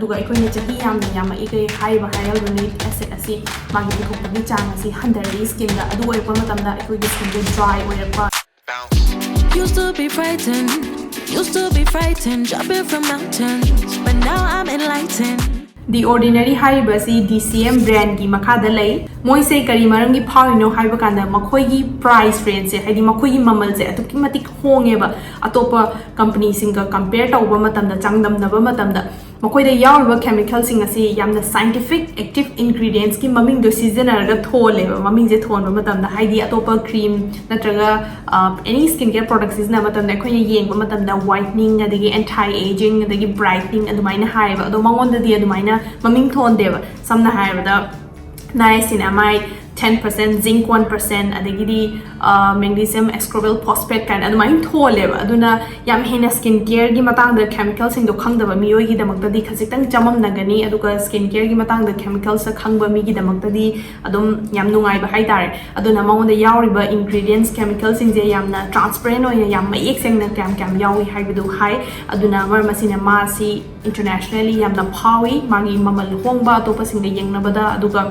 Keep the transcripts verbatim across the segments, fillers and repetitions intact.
ꯑꯗꯨꯒ ꯑꯩꯈꯣꯏꯅ ꯆꯍꯤ ꯌꯥꯝꯅ ꯌꯥꯝꯃꯛꯏꯈꯩ ꯍꯥꯏꯔꯤꯕ hyaluronic acid ꯑꯁꯤ ꯃꯥꯒꯤ ꯄꯨꯊꯣꯛꯄꯒꯤ ꯆꯥꯡ ꯑꯁꯤ ꯍꯟꯊꯔꯛꯏ skinꯗ꯫ ꯑꯗꯨ ꯑꯣꯏꯔꯛꯄ ꯃꯇꯝꯗ ꯑꯩꯈꯣꯏꯒꯤ skinꯁꯦ dry ꯑꯣꯏꯔꯛꯄ, Used to be frightened, used to be frightened, jumping from mountains, but now I'm enlightened. The Ordinary ꯍꯥꯏꯔꯤꯕ ꯑꯁꯤ D C M brandꯀꯤ ꯃꯈꯥꯗ ꯂꯩ꯫ ꯃꯣꯏꯁꯦ ꯀꯔꯤ ꯃꯔꯝꯒꯤ ꯐꯥꯎꯔꯤꯅꯣ ꯍꯥꯏꯕ ꯀꯥꯟꯗ ꯃꯈꯣꯏꯒꯤ price rangeꯁꯦ, ꯍꯥꯏꯗꯤ ꯃꯈꯣꯏꯒꯤ ꯃꯃꯜꯁꯦ ꯑꯗꯨꯛꯀꯤ ꯃꯇꯤꯛ ꯍꯣꯡꯉꯦꯕ ꯑꯇꯣꯞꯄ companyꯁꯤꯡꯒ compare ꯇꯧꯕ ꯃꯇꯝꯗ, ꯆꯥꯡꯗꯝꯅꯕ ꯃꯇꯝꯗ꯫ ꯃꯈꯣꯏꯗ ꯌꯥꯎꯔꯤꯕ chemicalꯁꯤꯡ ꯑꯁꯤ ꯌꯥꯝꯅ scientific active ingredientsꯀꯤ ꯃꯃꯤꯡꯗꯣ ꯁꯤꯖꯤꯟꯅꯔꯒ ꯊꯣꯜꯂꯦꯕ꯫ ꯃꯃꯤꯡꯁꯦ ꯊꯣꯟꯕ ꯃꯇꯝꯗ, ꯍꯥꯏꯗꯤ ꯑꯇꯣꯞꯄ cream ꯅꯠꯇ꯭ꯔꯒ any skin care product ꯁꯤꯖꯤꯟꯅꯕ ꯃꯇꯝꯗ ꯑꯩꯈꯣꯏꯅ ꯌꯦꯡꯕ ꯃꯇꯝꯗ whitening, ꯑꯗꯒꯤ anti aging, ꯑꯗꯒꯤ brightening ꯑꯗꯨꯃꯥꯏꯅ ꯍꯥꯏꯌꯦꯕ꯫ ꯑꯗꯣ ꯃꯉꯣꯟꯗꯗꯤ ꯑꯗꯨꯃꯥꯏꯅ ꯃꯃꯤꯡ ꯊꯣꯟꯗꯦꯕ꯫ ꯁꯝꯅ ꯍꯥꯏꯔꯕꯗ niacinamide, ten percent, zinc one percent, ꯑꯗꯒꯤꯗꯤ magnesium ascorbyl phosphate ꯀꯥꯏꯅ ꯑꯗꯨꯃꯥꯏꯅ ꯊꯣꯜꯂꯦꯕ꯫ ꯑꯗꯨꯅ ꯌꯥꯝ ꯍꯦꯟꯅ skin careꯒꯤ ꯃꯇꯥꯡꯗ chemicalꯁꯤꯡꯗꯣ ꯈꯪꯗꯕ ꯃꯤꯑꯣꯏꯒꯤꯗꯃꯛꯇꯗꯤ ꯈꯖꯤꯛꯇꯪ ꯆꯃꯝꯅꯒꯅꯤ, ꯑꯗꯨꯒ skin careꯒꯤ ꯃꯇꯥꯡꯗ chemicalsꯇ ꯈꯪꯕ ꯃꯤꯒꯤꯗꯃꯛꯇꯗꯤ ꯑꯗꯨꯝ ꯌꯥꯝ ꯅꯨꯡꯉꯥꯏꯕ ꯍꯥꯏꯇꯥꯔꯦ꯫ ꯑꯗꯨꯅ ꯃꯉꯣꯟꯗ ꯌꯥꯎꯔꯤꯕ ingredients, chemicalꯁꯤꯡꯁꯦ ꯌꯥꯝꯅ transparent ꯑꯣꯏꯅ, ꯌꯥꯝ ꯃꯌꯦꯛ ꯁꯦꯡꯅ ꯀꯌꯥꯝ ꯀꯌꯥꯝ ꯌꯥꯎꯏ ꯍꯥꯏꯕꯗꯨ ꯍꯥꯏ꯫ ꯑꯗꯨꯅ ꯃꯔꯝ ꯑꯁꯤꯅ ꯃꯥꯁꯤ internationally ꯌꯥꯝꯅ ꯐꯥꯎꯏ, ꯃꯥꯒꯤ ꯃꯃꯜ ꯍꯣꯡꯕ ꯑꯇꯣꯞꯄꯁꯤꯡꯒ ꯌꯦꯡꯅꯕꯗ꯫ ꯑꯗꯨꯒ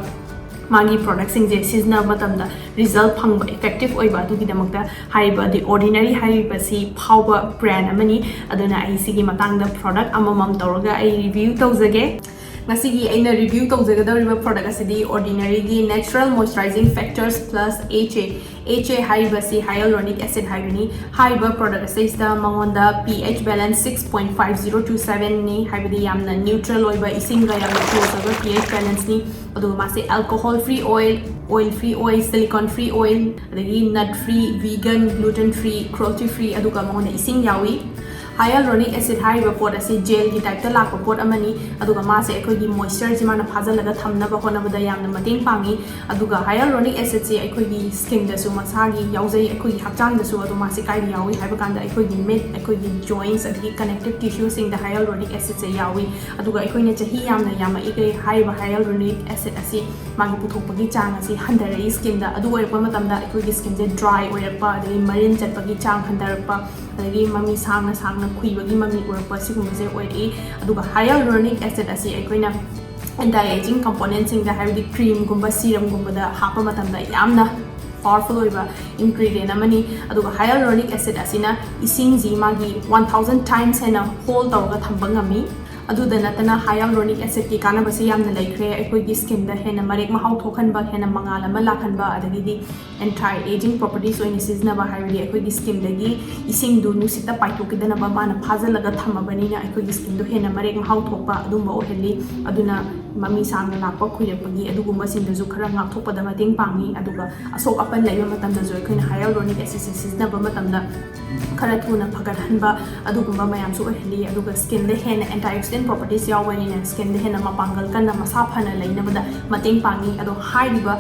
ꯃꯥꯒꯤ productꯁꯤꯡꯁꯦ ꯁꯤꯖꯤꯟꯅꯕ ꯃꯇꯝꯗ result ꯐꯪꯕ, effective ꯑꯣꯏꯕ, ꯑꯗꯨꯒꯤꯗꯃꯛꯇ ꯍꯥꯏꯔꯤꯕ The Ordinary ꯍꯥꯏꯔꯤꯕꯁꯤ ꯐꯥꯎꯕ brand ꯑꯃꯅꯤ꯫ ꯑꯗꯨꯅ ꯑꯩ ꯁꯤꯒꯤ ꯃꯇꯥꯡꯗ product ꯑꯃꯃꯝ ꯇꯧꯔꯒ ꯑꯩ review ꯇꯧꯖꯒꯦ꯫ ꯉꯁꯤꯒꯤ ꯑꯩꯅ review ꯇꯧꯖꯒꯗꯧꯔꯤꯕ product ꯑꯁꯤꯗꯤ Ordinaryꯒꯤ natural moisturizing factors plus H A꯫ H A ꯍꯥꯏꯔꯤꯕꯁꯤ hyaluronic acid ꯍꯥꯏꯕꯅꯤ꯫ ꯍꯥꯏꯔꯤꯕ product ꯑꯁꯤꯗ ꯃꯉꯣꯟꯗ pH balance six point five zero to sevenꯅꯤ, ꯍꯥꯏꯕꯗꯤ ꯌꯥꯝꯅ neutral ꯑꯣꯏꯕ, ꯏꯁꯤꯡꯒ ꯌꯥꯝꯅ close ꯑꯣꯏꯕ pH balanceꯅꯤ꯫ ꯑꯗꯨꯒ ꯃꯥꯁꯦ alcohol free oil, oil free oil, silicone free oil, ꯑꯗꯒꯤ nut free, vegan, gluten free, cruelty free, ꯑꯗꯨꯒ ꯃꯉꯣꯟꯗ ꯏꯁꯤꯡ ꯌꯥꯎꯏ꯫ Hyaluronic acid ꯍꯥꯏꯔꯤꯕ ꯄꯣꯠ ꯑꯁꯤ gelꯒꯤ typeꯇ ꯂꯥꯛꯄ ꯄꯣꯠ ꯑꯃꯅꯤ꯫ ꯑꯗꯨꯒ ꯃꯥꯁꯦ ꯑꯩꯈꯣꯏꯒꯤ moistureꯁꯦ ꯃꯥꯅ ꯐꯥꯖꯤꯜꯂꯒ ꯊꯝꯅꯕ ꯍꯣꯠꯅꯕꯗ ꯌꯥꯝꯅ ꯃꯇꯦꯡ ꯄꯥꯡꯉꯤ꯫ ꯑꯗꯨꯒ hyaluronic acidꯁꯦ ꯑꯩꯈꯣꯏꯒꯤ skinꯗꯁꯨ ꯃꯁꯥꯒꯤ ꯌꯥꯎꯖꯩ, ꯑꯩꯈꯣꯏꯒꯤ ꯍꯛꯆꯥꯡꯗꯁꯨ꯫ ꯑꯗꯣ ꯃꯥꯁꯦ ꯀꯥꯏꯗ ꯌꯥꯎꯏ ꯍꯥꯏꯕ ꯀꯥꯟꯗ ꯑꯩꯈꯣꯏꯒꯤ mid, ꯑꯩꯈꯣꯏꯒꯤ joints, ꯑꯗꯒꯤ connective tissueꯁꯤꯡꯗ hyaluronic acidꯁꯦ ꯌꯥꯎꯏ꯫ ꯑꯗꯨꯒ ꯑꯩꯈꯣꯏꯅ ꯆꯍꯤ ꯌꯥꯝꯅ ꯌꯥꯝꯃꯛꯏꯈꯩ ꯍꯥꯏꯔꯤꯕ hyaluronic acid ꯑꯁꯤ ꯃꯥꯒꯤ ꯄꯨꯊꯣꯛꯄꯒꯤ ꯆꯥꯡ ꯑꯁꯤ ꯍꯟꯊꯔꯛꯏ skinꯗ꯫ ꯑꯗꯨ ꯑꯣꯏꯔꯛꯄ ꯃꯇꯝꯗ ꯑꯩꯈꯣꯏꯒꯤ skinꯁꯦ dry ꯑꯣꯏꯔꯛꯄ, ꯑꯗꯒꯤ ꯃꯔꯤꯟ ꯆꯠꯄꯒꯤ ꯆꯥꯡ ꯍꯟꯊꯔꯛꯄ, ꯑꯗꯒꯤ ꯃꯃꯤ ꯁꯥꯡꯅ ꯁꯥꯡꯅ ꯈꯨꯏꯕꯒꯤ ꯃꯃꯤ ꯎꯔꯛꯄ ꯁꯤꯒꯨꯝꯕꯁꯦ ꯑꯣꯏꯔꯛꯏ꯫ ꯑꯗꯨꯒ hyaluronic acid ꯑꯁꯤ ꯑꯩꯈꯣꯏꯅ anti aging componentꯁꯤꯡꯗ, ꯍꯥꯏꯕꯗꯤ creamꯒꯨꯝꯕ serumꯒꯨꯝꯕꯗ ꯍꯥꯞꯄ ꯃꯇꯝꯗ ꯌꯥꯝꯅ powerful ꯑꯣꯏꯕ ingredient ꯑꯃꯅꯤ꯫ ꯑꯗꯨꯒ hyaluronic acid ꯑꯁꯤꯅ ꯏꯁꯤꯡꯁꯤ ꯃꯥꯒꯤ one thousand times ꯍꯦꯟꯅ hold ꯇꯧꯔꯒ ꯊꯝꯕ ꯉꯝꯃꯤ꯫ ꯑꯗꯨꯗ ꯅꯠꯇꯅ hyaluronic acidꯀꯤ ꯀꯥꯟꯅꯕꯁꯤ ꯌꯥꯝꯅ ꯂꯩꯈ꯭ꯔꯦ꯫ ꯑꯩꯈꯣꯏꯒꯤ skinꯗ ꯍꯦꯟꯅ ꯃꯔꯦꯛ ꯃꯍꯥꯎ ꯊꯣꯛꯍꯟꯕ, ꯍꯦꯟꯅ ꯃꯉꯥꯜ ꯑꯃ ꯂꯥꯛꯍꯟꯕ, ꯑꯗꯒꯤꯗꯤ anti aging properties ꯑꯣꯏꯅ ꯁꯤꯖꯤꯟꯅꯕ, ꯍꯥꯏꯕꯗꯤ ꯑꯩꯈꯣꯏꯒꯤ skinꯗꯒꯤ ꯏꯁꯤꯡꯗꯨ ꯅꯨꯡꯁꯤꯠꯇ ꯄꯥꯏꯊꯣꯛꯈꯤꯗꯅꯕ ꯃꯥꯅ ꯐꯥꯖꯤꯜꯂꯒ ꯊꯝꯃꯕꯅꯤꯅ ꯑꯩꯈꯣꯏꯒꯤ skinꯗꯣ ꯍꯦꯟꯅ ꯃꯔꯦꯛ ꯃꯍꯥꯎ ꯊꯣꯛꯄ ꯑꯗꯨꯝꯕ ꯑꯣꯏꯍꯜꯂꯤ꯫ ꯑꯗꯨꯅ ꯃꯃꯤ ꯁꯥꯡꯅ ꯂꯥꯛꯄ ꯈꯨꯏꯔꯛꯄꯒꯤ ꯑꯗꯨꯒꯨꯝꯕꯁꯤꯡꯗꯁꯨ ꯈꯔ ꯉꯥꯛꯊꯣꯛꯄꯗ ꯃꯇꯦꯡ ꯄꯥꯡꯉꯤ꯫ ꯑꯗꯨꯒ ꯑꯁꯣꯛ ꯑꯄꯟ ꯂꯩꯕ ꯃꯇꯝꯗꯁꯨ ꯑꯩꯈꯣꯏꯅ hyaluronic acidꯁꯦ ꯁꯤꯖꯤꯟꯅꯕ ꯃꯇꯝꯗ ꯈꯔ ꯊꯨꯅ ꯐꯒꯠꯍꯟꯕ ꯑꯗꯨꯒꯨꯝꯕ ꯃꯌꯥꯝꯁꯨ ꯑꯣꯏꯍꯜꯂꯤ꯫ ꯑꯗꯨꯒ skinꯗ ꯍꯦꯟꯅ antioxidant properties ꯌꯥꯎꯕꯅꯤꯅ skinꯗ ꯍꯦꯟꯅ ꯃꯄꯥꯡꯒꯜ ꯀꯟꯅ ꯃꯁꯥ ꯐꯅ ꯂꯩꯅꯕꯗ ꯃꯇꯦꯡ ꯄꯥꯡꯉꯤ꯫ ꯑꯗꯣ ꯍꯥꯏꯔꯤꯕ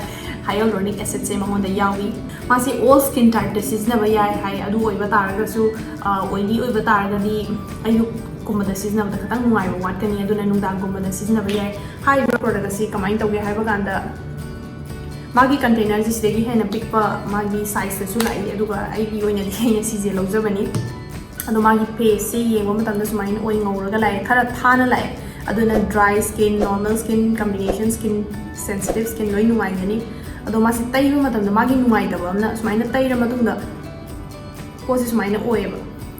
hyaluronic acidꯁꯦ ꯃꯉꯣꯟꯗ ꯌꯥꯎꯏ꯫ ꯃꯥꯁꯦ all skin typeꯇ ꯁꯤꯖꯤꯟꯅꯕ ꯌꯥꯏ ꯍꯥꯏ꯫ ꯑꯗꯨ ꯑꯣꯏꯕ ꯇꯥꯔꯒꯁꯨ, ꯑ, oily ꯑꯣꯏꯕ ꯇꯥꯔꯒꯗꯤ ꯑꯌꯨꯛꯀꯨꯝꯕꯗ ꯁꯤꯖꯤꯟꯅꯕꯗ ꯈꯤꯇꯪ ꯅꯨꯡꯉꯥꯏꯕ ꯋꯥꯠꯀꯅꯤ, ꯑꯗꯨꯅ ꯅꯨꯡꯗꯥꯡꯒꯨꯝꯕꯗ ꯁꯤꯖꯤꯟꯅꯕ ꯌꯥꯏ꯫ ꯍꯥꯏꯔꯤꯕ product ꯑꯁꯤ ꯀꯃꯥꯏꯅ ꯇꯧꯒꯦ ꯍꯥꯏꯕ ꯀꯥꯟꯗ, ꯃꯥꯒꯤ containerꯁꯤ ꯁꯤꯗꯒꯤ ꯍꯦꯟꯅ ꯄꯤꯛꯄ ꯃꯥꯒꯤ sizeꯇꯁꯨ ꯂꯥꯛꯏ, ꯑꯗꯨꯒ ꯑꯩꯒꯤ ꯑꯣꯏꯅꯗꯤ ꯑꯩꯅ ꯁꯤꯁꯦ ꯂꯧꯖꯕꯅꯤ꯫ ꯑꯗꯣ ꯃꯥꯒꯤ faceꯁꯦ ꯌꯦꯡꯕ ꯃꯇꯝꯗ ꯁꯨꯃꯥꯏꯅ ꯑꯣꯏ ꯉꯧꯔꯒ ꯂꯥꯛꯑꯦ, ꯈꯔ ꯊꯥꯅ ꯂꯥꯛꯑꯦ꯫ ꯑꯗꯨꯅ dry skin, normal skin, combination skin, sensitive skin ꯂꯣꯏ ꯅꯨꯡꯉꯥꯏꯒꯅꯤ꯫ ꯑꯗꯣ ꯃꯥꯁꯦ ꯇꯩꯕ ꯃꯇꯝꯗ ꯃꯥꯒꯤ ꯅꯨꯡꯉꯥꯏꯇꯕ ꯑꯃꯅ ꯁꯨꯃꯥꯏꯅ ꯇꯩꯔ ꯃꯇꯨꯡꯗ ꯄꯣꯠꯁꯦ ꯁꯨꯃꯥꯏꯅ ꯑꯣꯏꯌꯦꯕ,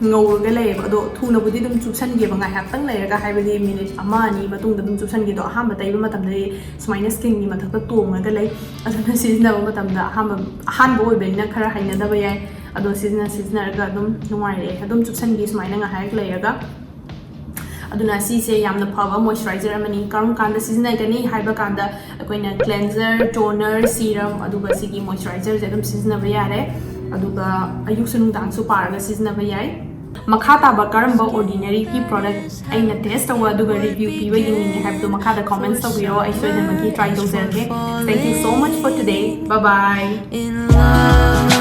ꯉꯧꯔꯒ ꯂꯩꯌꯦꯕ꯫ ꯑꯗꯣ ꯊꯨꯅꯕꯨꯗꯤ ꯑꯗꯨꯝ ꯆꯨꯞꯁꯟꯒꯦꯕ, ꯉꯥꯏꯍꯥꯛꯇꯪ ꯂꯩꯔꯒ, ꯍꯥꯏꯕꯗꯤ minute ꯑꯃ ꯑꯅꯤ ꯃꯇꯨꯡꯗ ꯑꯗꯨꯝ ꯆꯨꯞꯁꯟꯒꯦ꯫ ꯑꯗꯣ ꯑꯍꯥꯟꯕ ꯇꯩꯕ ꯃꯇꯝꯗꯗꯤ ꯁꯨꯃꯥꯏꯅ skinꯒꯤ ꯃꯊꯛꯇ ꯇꯣꯡꯉꯒ ꯂꯩ꯫ ꯑꯗꯨꯅ ꯁꯤꯖꯤꯟꯅꯕ ꯃꯇꯝꯗ ꯑꯍꯥꯟꯕ, ꯑꯍꯥꯟꯕ ꯑꯣꯏꯕꯅꯤꯅ ꯈꯔ ꯍꯩꯅꯗꯕ ꯌꯥꯏ꯫ ꯑꯗꯣ ꯁꯤꯖꯤꯟꯅ ꯁꯤꯖꯤꯟꯅꯔꯒ ꯑꯗꯨꯝ ꯅꯨꯡꯉꯥꯏꯔꯛꯑꯦ, ꯑꯗꯨꯝ ꯆꯨꯞꯁꯟꯒꯦ ꯁꯨꯃꯥꯏꯅ ꯉꯥꯏꯍꯥꯛ ꯂꯩꯔꯒ꯫ ꯑꯗꯨꯅ ꯁꯤꯁꯦ ꯌꯥꯝꯅ ꯐꯕ moisturizer ꯑꯃꯅꯤ꯫ ꯀꯔꯝ ꯀꯥꯟꯗ ꯁꯤꯖꯤꯟꯅꯒꯅꯤ ꯍꯥꯏꯕ ꯀꯥꯟꯗ ꯑꯩꯈꯣꯏꯅ cleanser, toner, serum, ꯑꯗꯨꯒ ꯁꯤꯒꯤ moisturizer ꯁꯦ ꯑꯗꯨꯝ ꯁꯤꯖꯤꯟꯅꯕ ꯌꯥꯔꯦ꯫ ꯑꯗꯨꯒ ꯑꯌꯨꯛꯁꯨ ꯅꯨꯡꯗꯥꯡꯁꯨ ꯄꯥꯔꯒ ꯁꯤꯖꯤꯟꯅꯕ ꯌꯥꯏ꯫ ꯃꯈꯥ ꯇꯥꯕ ꯀꯔꯝꯕ Ordinary ꯒꯤ product ꯑꯩꯅ test ꯇꯧꯕ ꯑꯗꯨꯒ review ꯄꯤꯕ ꯌꯦꯡꯅꯤꯡꯉꯤ ꯍꯥꯏꯕꯗꯨ ꯃꯈꯥꯗ comments ꯇꯧꯕꯤꯔꯣ, ꯑꯩ ꯁꯣꯏꯗꯅꯃꯛꯀꯤ try ꯇꯧꯖꯔꯛꯀꯦ꯫ Thank you so much for today. Bye bye. In love.